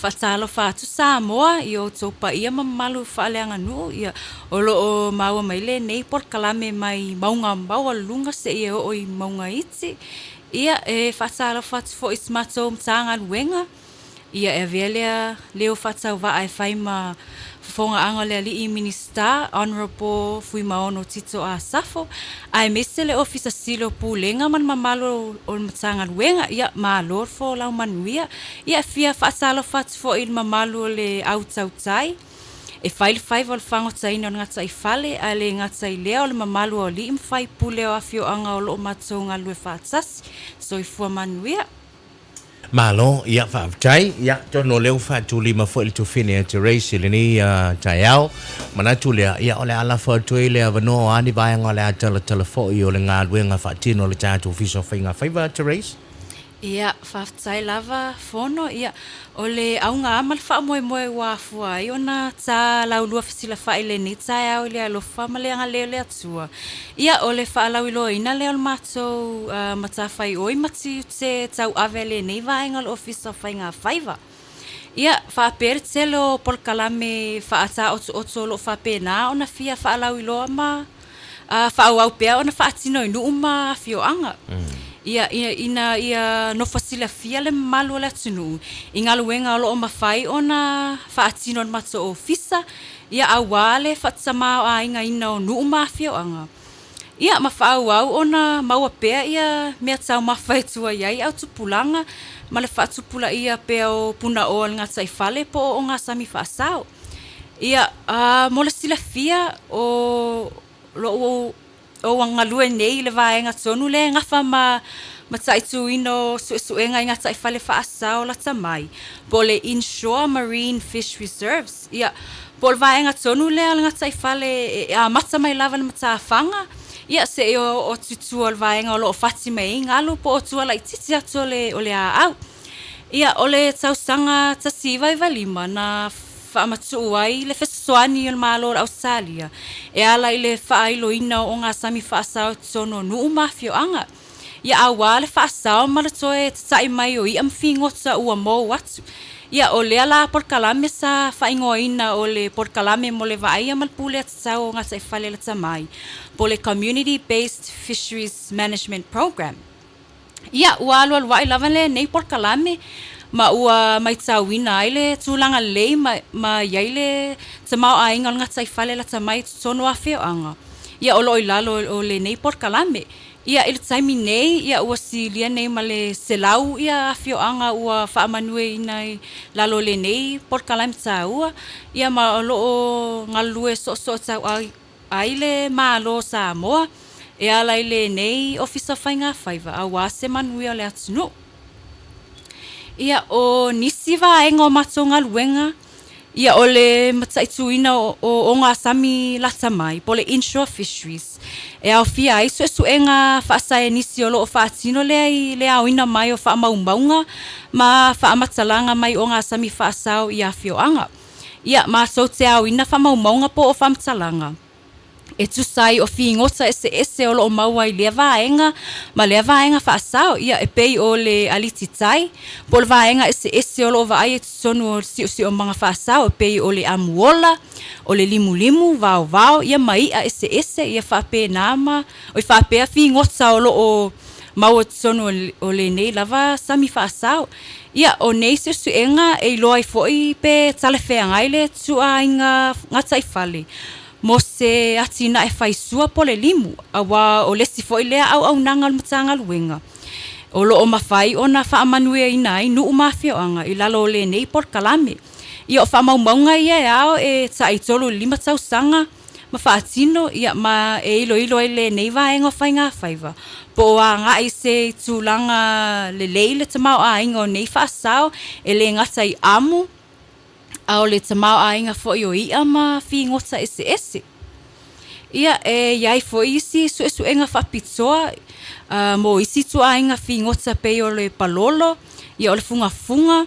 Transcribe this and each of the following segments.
Faatalofa atu Samoa i outou paia ma mamalu faaleaganuu, ia, o lo o maua mai lenei polokalame mai mauga maualuluga seia oo i mauga iti. Ia, e faatalofa atu foi i si matou Matagaluega, ia e avea lea leo faatauvaa e fai ma fofogaaga a le Alii Minisita, Honourable Fuimaono Tito Asafo, aemaise le Ofisa Sili o Pulega ma le mamalu o le Matagaluega. Ia, malo le folau manuia. Ia, e fia faatalofa atu foi i le mamalu o le au tautai e fai le faiva o le fagotaina o le gataifale, ae le gata i lea o le mamalu o alii ma faipule o afioaga o lo o matou galulue faatasi. Soifua manuia. Malo, ia faafetai. Ia, atonu o lea ua faatulima foi le tufine a Therese i lenei taeao. Manatu lea, ia o le a lafo atu ai le avanoa o a ni vaega o le a talatala foi o le galuega faatino a le tatou Ofisa o Faiga Faiva, Therese? Ia, faafetai lava Fono. Ia, o le auga lava ma le faamoemoe ua afua ai ona ta laulua fesilafai i lenei taeao i le alofa ma le agalelei o le Atua. Ia, o le faalauiloaina lea o le matou matafaioi ma tiute tauave a lenei vaega o le Ofisa o Faiga Faiva. Ia, faapea le tele o polokalame faataotooto o lo o faapena ona fia faalauiloa ma faaauau pea ona faatino i nuu ma afioaga. Ia, ina ia nofo silafia le mamalu o le atunuu i galuega o lo o mafai ona faatino e le matou ofisa, ia aua le faatamaoaigaina o nuu ma afioaga. Ia, ma faaauau ona maua pea ia meataumafa e tuai ai au tupulaga ma le faatupulaia pea o punaoa o le gataifale po o ogasami faasao. Ia, mo le silafia, o lou galue nei i le vaega tonu lea e gafa ma mataituina o suesuega i gataifale faasao lata mai, po o le Inshore Marine Fish Reserves. Ia, po o le vaega tonu lea o le gataifale e amata mai lava i le matafaga, ia, seia oo atu i tua o le vaega o lo o fati mai ai galu po o tua laitiiti atu o le aau. Ia, o le tausaga 1995 na faamatuu ai le fesoasoani a le Malo o le Ausetalia e ala i le faailoina o ogasami faasao i totonu o nuu ma afioaga, ia aua le faasao ma le toe tata'i mai o i'a ma figota ua mou atu. Ia, o lea la polokalame sa faaigoaina o le Polokalame mo le Vaaia ma le Pulea Tatau o Gataifale Lata Mai, po o le Community Based Fisheries Management Programme. Ia, ua alualua'i lava lenei polokalame ma ua matauina ai le tulaga lelei ma ma i ai le tamaoaiga o le gataifale lata mai i totonu o afioaga, ia o lo o i lalo o lenei polokalame. Ia, i le taimi nei, ia ua silia nei ma le 100 ia afioaga ua faamanuiaina i lalo o lenei polokalame taua, ia ma o lo o galulue soosoo tauau ai le Malo o Samoa e ala i lenei Ofisa o Faiga Faiva aua se manuia o le atunuu. Ia, o nisi vaega o matou galuega, ia o le mataituina o ogasami lata mai po o le inshore fisheries, e aofia ai suesuega faasaienisi o lo o faatino lea i le aoina mai o faamaumauga ma faamatalaga mai ogasami faasao i afioaga. Ia, matou te aoina faamaumauga po o faamatalaga e tusa ai o figota eseese o lo o maua i lea vaega ma lea vaega faasao, ia, e pei o le aliti tai, po o le vaega eseese o lo o vaaia i totonu o le siosiomaga faasao, e pei o le amuola, o le limulimu, vaovao, ia ma i'a eseese, ia faapena ma, oi faapea figota o lo o maua i totonu o lenei lava sami faasao. Ia, o nei suesuega e iloa ai foi pe talafeagai le ituaiga gataifale mo se atinae faisua po o le limu, aua o le isi foi lea auaunaga a le Matagaluega o lo o mafai ona faamanuiaina ai nuu ma afioaga i lalo o lenei polokalame. Ia, o faamaumauga ia e ao e tai 3 i le 5 tausaga ma faatino, ia, ma e iloilo ai lenei vaega o Faiga Faiva po o agai i se tulaga lelei le tamaoaiga o nei faasao, e le gata i amu, a o le tamaoaiga foi o i'a ma figota eseese. Ia, e i ai foi isi suesuega faapitoa mo isi ituaiga figota e pei o le palolo, ia o le fugafuga,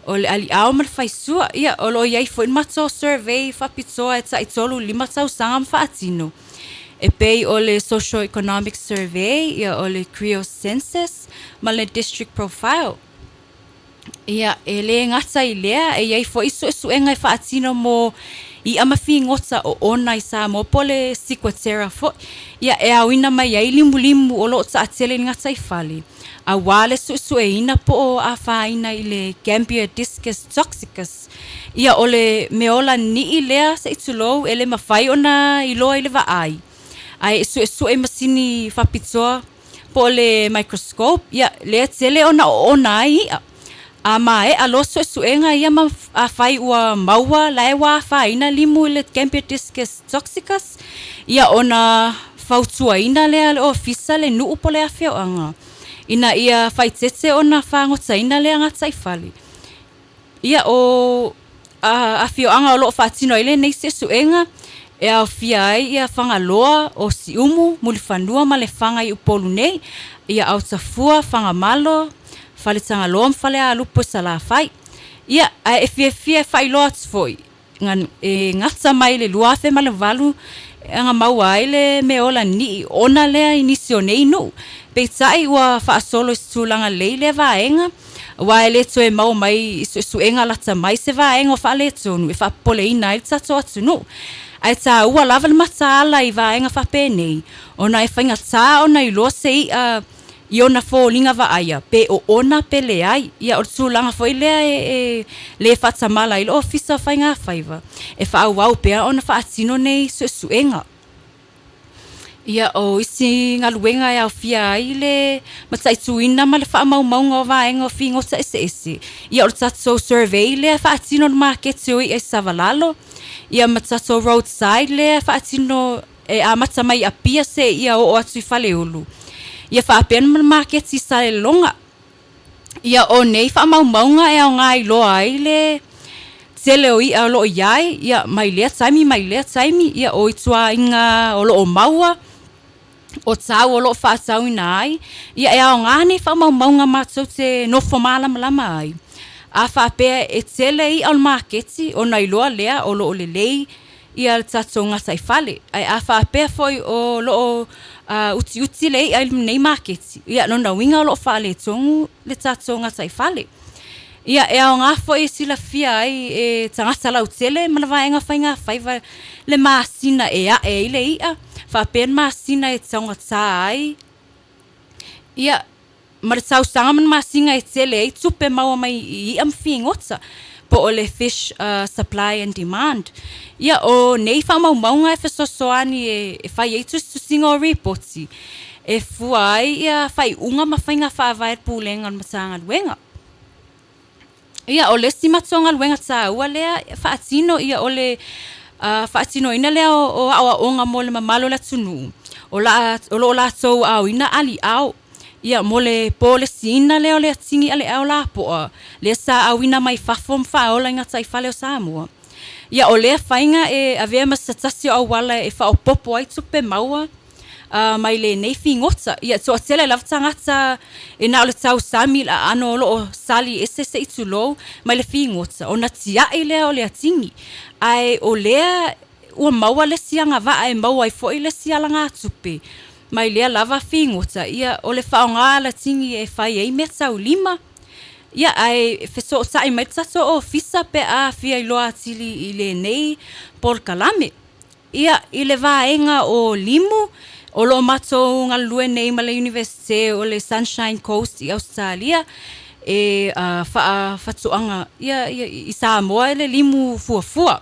o le aliao ma le faisua. Ia, o lo o i ai foi le matou survey faapitoa e tai 3 i le 5 tausaga ma faatino, e pei o le Socio Economic Survey, ia o le Creo Census ma le District Profile. Ia, e le gata i lea, e i ai foi suesuega e faatino mo i'a ma figota oona i Samoa po o le ciguatera foi. Ia, e aoina mai ai limulimu o lo o taatele i le gataifale, aua le suesueina po o afaina i le Gambierdiscus toxicus. Ia, o le meaola ni'i lea se i tulou, e le mafai ona iloa i le vaai, ae suesue i masini faapitoa po o le microscope. Ia, lea e tele ona oona ai i'a. A maea loa suesuega ia ma afai ua maua la e ua afaina limu i le Gambierdiscus toxicus, ia ona fautuaina lea e le Ofisa le nuu po o le afioaga ina ia faaeteete ona fagotaina lea gataifale. Ia, o afioaga o lo o faatino ai lenei suesuega, e aofia ai Fagaloa, o Siumu, Mulifanua ma Lefaga i Upolu nei, ia Altafua, Fagamalo, Faletagaloa ma Falealupo i Salafai. Ia, ae fiafia e faailoa atu foi, e gata mai le 2008 na maua ai le meaola ni'i oona lea i nisi o nei nuu. Peitai ua faasolo i se tulaga lelei lea vaega, aua e le toe maua mai i suesuega lata mai se vaega o faaletonu e faapopoleina ai le tatou atunuu. Ae taua lava le mataala i vaega faapenei, ona e faigata ona iloa se i'a i ona foliga vaaia pe oona pe leai. Ia o le tulaga foi lea e le faatamala ai le Ofisa o Faigafaiva e faaauau pea ona faatino nei suesuega. Ia, o isi galuega e aofia ai le mataituina ma le faamaumauga o vaega o figota eseese, ia o le tatou survey lea e faatino i le maketi o i'a i Savalalo, ia ma tatou roadside lea e faatino e amata mai Apia seia oo atu i Faleolo, ia faapea ma le maketi i Salelologa. Ia o nei faamaumauga e aoga e iloa ai le tele o i'a o lo o i ai, ia mai lea taimi mai lea taimi, ia o ituaiga o lo o maua, o tau o lo o faatauina ai. Ia e aoga nei faamaumauga matou te nofo malamalama ai, a faapea e tele i'a o le maketi ona iloa lea o lo o lelei le tatou gataifale. Ae a faapea foi o lo o utiuti le i'a i lenei maketi, ia lona uiga o lo o faaletonu le tatou gataifale. Ia, e aoga foi e silafia ai e tagata lautele ma le vaega o faigafaiva le masina e ae ai le i'a, faapea le masina e taugata ai, ia, ma le tausaga ma le masina e tele ai tupe maua mai i i'a ma figota, po o le fish supply and demand. Ia, o nei faamaumauga e fesoasoani e fai ai tusitusiga o lipoti e fua ai faaiuga ma faiga faavae a le Pulega a le Matagaluega. Ia, o le isi matou galuega taua lea e faatino, o le faatinoina lea o aoaoga mo le mamalu o le atunuu o lo o latou aoina aliao, ia mo le polesiina lea o le atigi aleao lapoa lea sa auina mai fafo ma faaola i gataifale o Samoa. Ia, o lea faiga e avea ma se tasi o auala e faaopoopo ai tupe maua mai lenei figota. Ia, e toatele lava tagata e na o le tausami i le aano o lo o sali ese se i tulou mai le figota ona tiai lea o le atigi. Ae o lea ua maua le isi agavaa e maua ai foi le isi alagatupe mai lea lava figota, ia o le faaaoga o le atigi e fai ai meataulima. Ia, ae fesootai mai le tatou ofisa pe a fia iloa atili i lenei polokalame. Ia, i le vaega o limu, o lo o matou galulue nei ma le Iunivesite o le Sunshine Coast i Ausetalia e faafatoaga i Samoa le limu fuafua.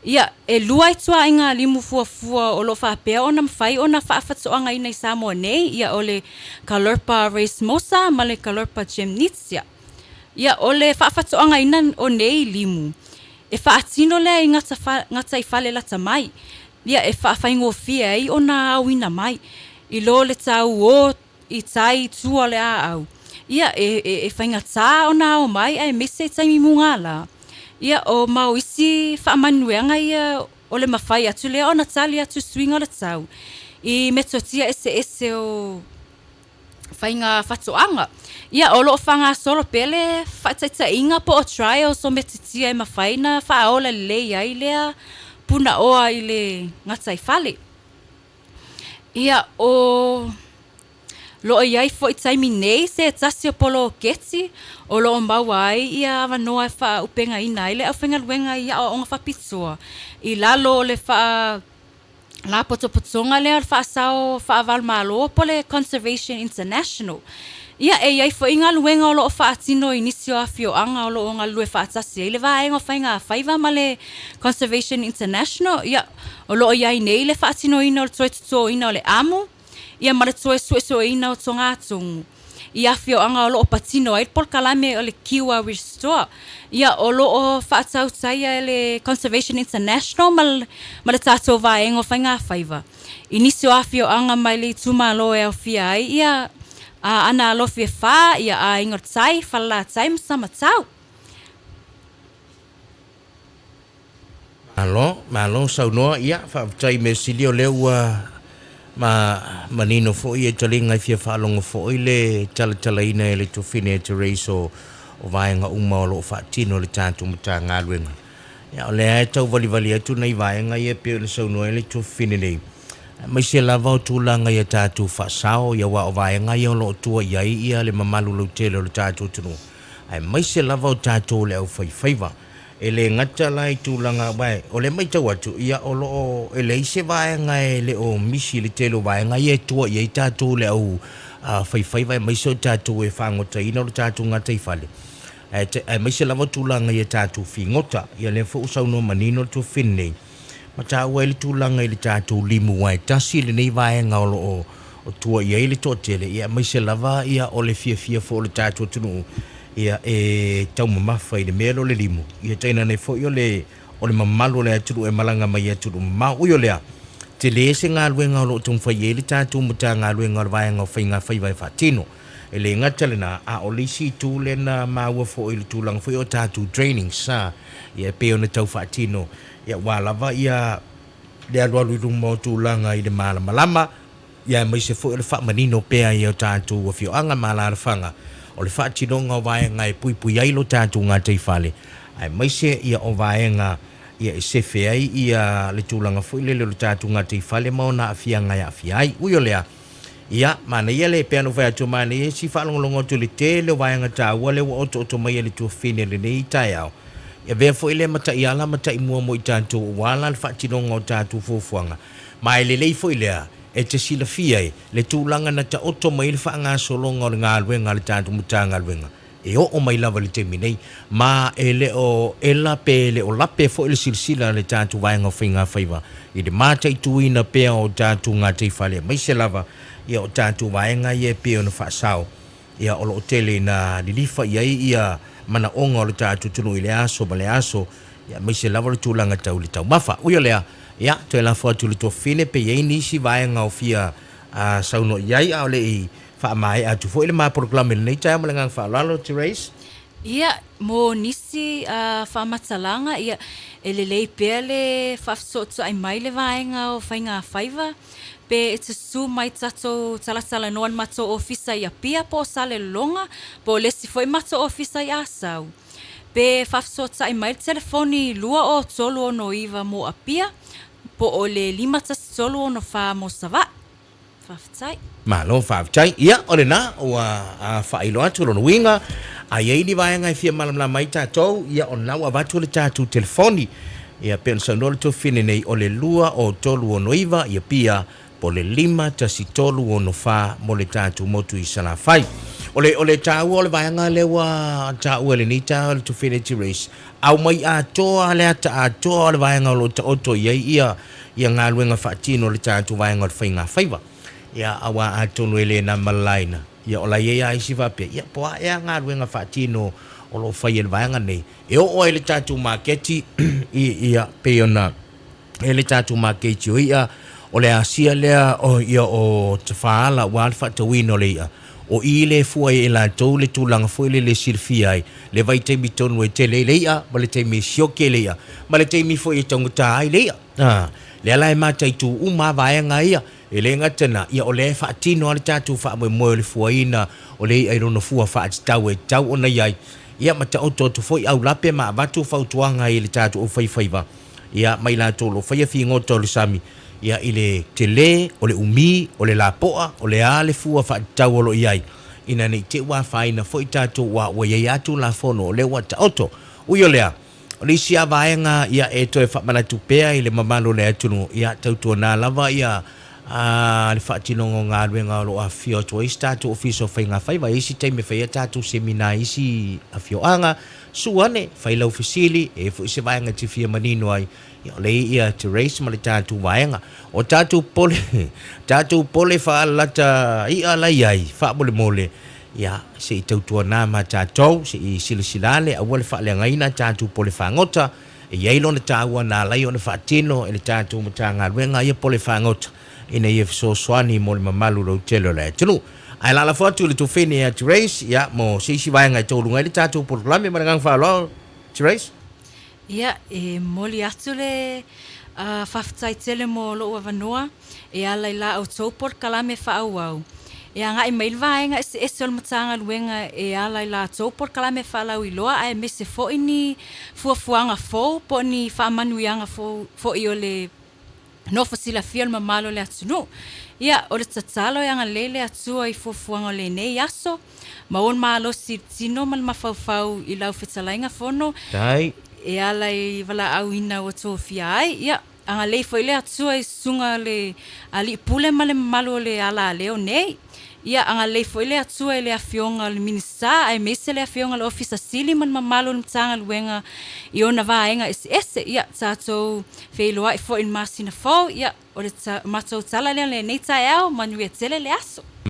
Ia, e 2 ituaiga limu fuafua o lo o faapea ona mafai ona faafatoagaina i Samoa nei, ia o le Caulerpa racemosa ma le Caulerpa jamnesia. Ia, o le faafatoagaina o nei limu, e faatino lea i gataifale lata mai, ia e faafaigofie ai ona aoina mai, i lo le tau o i tai i tua o le aau, ia e faigata ona ao mai aemaise taimi mugala. Ia, ma o isi faamanuiaga ia o le mafai atu lea ona tali atu i suiga o le tau i metotia eseese o faiga fatoaga. Ia, o lo o faagasolo pea le faataitaiga po o trials o metotia e mafai ona faaola lelei ai lea punaoa i le gataifale. Ia, o Lo o i ai foi i taimi nei se tasi o poloketi o lo o maua ai ia avanoa e faaaupegaina ai le aufaigaluega i aoaoga faapitoa i lalo o le faa lapotopotoga lea o le faasao faava-o-Malo po o le Conservation International. Ia, e i ai foi galuega o lo o faatino i nisi o afioaga o lo o galulue faatasi ai le Vaega o Faiga Faiva ma le Conservation International. Ia, o lo o i ai nei le faatinoina o le toe totoina o le amu, ia ma le toe suesueina o togatogo i afioaga o lo o patino ai le polokalame o le Kiwa Restore. Ia, o lo o faatautaia e le Conservation International ma le, ma le tatou Vaega o Faiga Faiva i nisi o afioaga mai le itumalo e aofia ai ia Aana Alofi e fa, ia Aiga o le Tai, Falelatai ma Samatau. Malo, malo saunoa, ia faafetai mea sili o lea ua ma manino foi e taliga e fia faalogo foi le talatalaina e le Tofine Therese o o vaega uma o lo o faatino e le tatou Matagaluega. Ia o lea e tau valivali atu nai vaega ia e pei ona saunoa ai le Tofine nei, aemaise lava o tulaga i a tatou faasao, ia aua o vaega ia o lo o tua i ai ia le mamalu lautele o le tatou atunuu, aemaise lava o tatou le aufaifaiva. E le gata la i tulaga, aua o lea e matau atu, ia o lo o, e leai se vaega e le o misi i le tele o vaega ia e tua i ai tatou le au faifaiva aemaise o tatou e fagotaina lo tatou gataifale, aemaise lava tulaga i a tatou figota. Ia lea foi ua saunoa manino le Tuafafine nei, ma taua ai le tulaga i le tatou limu, aua e tasi lenei vaega o lo o tua i ai le toatele, ia aemaise lava ia o le fiafia foi o le tatou atunuu ia e taumamafa i le mea lea o le limu, ia tainane foi o le o le mamalu o le atunuu e malaga mai i atunuu mamao. Ui o lea, tele se galuega o lo o taumafai i ai le tatou Matagaluega o le Vaega o Faiga Faiva e faatino. E le gata lena, a o le isi itu lea na maua foi i le tulaga foi o tatou trainings, ia e pei ona tau faatino, ia aua lava ia le alualu i luma o tulaga i le malamalama, ia aemaise foi o le faamanino pea i o tatou afioaga ma alaalafaga o le faatinoga o vaega e puipui ai lo tatou gataifale, aemaise ia o vaega ia e sefe ai ia le tulaga foi lele o le tatou gataifale ma ona aafiaga e aafia ai. Ui o lea, ia, manaia le, pei ona ou fai atu, manaia si faalogologo atu i le tele o vaega taua lea ua otooto mai e le tuafafine i lenei taeao. E avea foi lea ma taiala ma taimua mo i tatou aua la le faatinoga o tatou fuafuaga. Ma e lelei foi lea e te silafia ai le tulaga na taoto mai ai le faagasologa o le galuega a le tatou Matagaluega e oo mai lava i le taimi nei, ma e le o ela pe le o lape foi le silasila a le tatou Vaega o Faiga Faiva i le mataituina pea o tatou gataifale aemaise lava ia o tatou vaega ia e pei ona faasao ia o lo o tele ina lilifa i ai ia manaoga o le tatou atunuu i lea aso ma lea aso, ia aemaise lava le tulaga tau i le taumafa. Ui o lea, ia, toe lafo atu i le tuafafine pe i ai nisi vaega o fia saunoa i ai a o le i faamaea atu foi le ma polokalame i lenei taeao ma le agaga faaaloalo, Therese. Ia, mo nisi faamatalaga, ia, e lelei pea le faafesootai mai le vaega o faiga faiva Pe e te susu mai tatou talatalanoa i le matou ofisa i Apia po o Salelologa po o le isi foi matou ofisa i Asau. Pe faafesootai mai le telefoni 20369 mo Apia po o le 51364 mo Savaii. Faafetai. Malo faafetai. Ia, o lena ua faailoa atu lona uiga, a i ai ni vaega e fia malamalama ai tatou, ia o lena ua avatu le tatou telefoni. Ia, pei ona saunoa le tuafafine nei, o le 20369 i Apia, po o le 51364 mo le tatou motu i Salafai. O le, o le taua o le vaega lea ua taua i lenei taeao e le tuafafine Therese, aumai atoa le ata atoa o le vaega o lo o taoto i ai ia, ia galuega faatino a le tatou vaega o le faiga faiva. Ia, aua atonu e le na ma le laina, ia o la e i ai lava isi faapea, ia po o a ea galuega faatino o lo o fai e le vaega nei, e oo ai le tatou maketi i, ia, pei ona e le tatou maketi o i'a, o le asia lea o, ia, o Tafaala aua le faatauina o le i'a, o i le fua ai e latou le tulaga foi lele e silafia ai le vaitaimi tonu e tele ai le i'a ma le taimi e sioki ai le i'a ma le taimi foi e taugata ai le i'a. A, lea la e mataitu uma lava vaega ia, e le gata na, ia o lea e faatino lava le tatou faamoemoe o le fuaina o le i'a i lona fua faatatau e tatau ona i ai, ia ma taoto atu foi aulape ma avatu fautuaga i le tatou aufaifaiva, ia ma i latou o lo o faia figota o le sami, ia, i le telē, o le umi, o le lapo'a, o le a le fua faatatau o lo o i ai, ina ne i te i ua afaina foi tatou aua ua i ai lava Tulafono o lea ua taoto. Ui o lea, o le isi lava vaega ia e toe faamanatu pea i le mamalu o le atunuu, ia tautuana lava ia le faatinoga o galuega o lo o afifio atu ai isi tatou Ofisa o Faiga Faiva. E i ai isi taimi e fai ai tatou semina i isi afioaga, Sue ane, fai lau fesili, e i ai foi se vaega e te fia manino ai, ia o lea i ia Therese ma le tatou vaega. O tatou pole, tatou pole faalalata i'a la i ai, faamolemole, ia se i tautuana ma tatou, se i silasila ane, aua le faaleagaina tatou pole fagota, e i ai lona taua na ala ai ona faatino e le tatou Matagaluega ia pole fagota, ina ia fesoasoani mo le mamalu lautele o le atunuu. Ae lalafo atu i le tofeni ia Therese, ia, mo se isi vaega e taualuga ai le tatou polokalame. Ma le agaga faaaloalo, Therese. Ia, e momoli atu le faafetai tele mo lou avanoa e ala i la outou polokalame faaauau. E agai mai le vaega eseese o le Matagaluega e ala i la outou polokalame faalauiloa aemaise foi ni fuafuaga fou po o ni faamanuiaga fou foi o le nofo silafia o le mamalu o le atunuu. Ia, o le tatalo e agalelei le Atua i fuafuaga o lenei aso, maua le malosi i le tino ma le mafaufau i lau fetalaiga fono e ala i valaauina ua tofia ai. Ia, agalelei foi le Atua i susuga le Alii Pule ma le mamalu o le alaleo nei. Ia, agalelei foi le Atua i le Afioga i le Minisita aemaise le Afioga i le Ofisa Sili ma le mamalu o le Matagaluega i ona vaega eseese. Ia, tatou feiloai foi i le masina fou. Ia, o le matou tala lea o lenei taeao, manuia tele le aso.